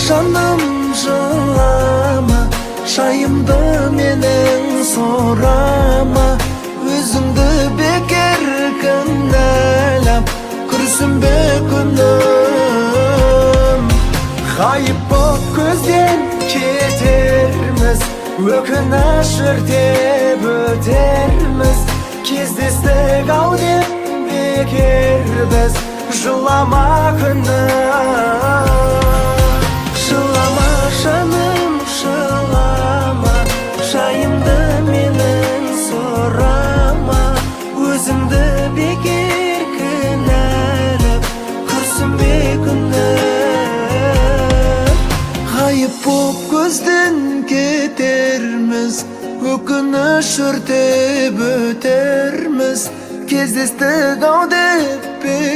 Жаным, жылама, жайымды менің сұрама. Өзіңді бекер кінәлап, күрсінбе, күнім. Ғайып боп көзден кетерміз, өкініш өртеп өтерміз. Кездестік ау деп бекер біз. Жылама, күнім. Жылама, жаным, жылама, жайымды менің сұрама. Өзіңді бекер кінәлап, күрсінбе, күнім. Ғайып боп көзден кетерміз, өкініш өртеп өтерміз. Кездестік ау деп бекер.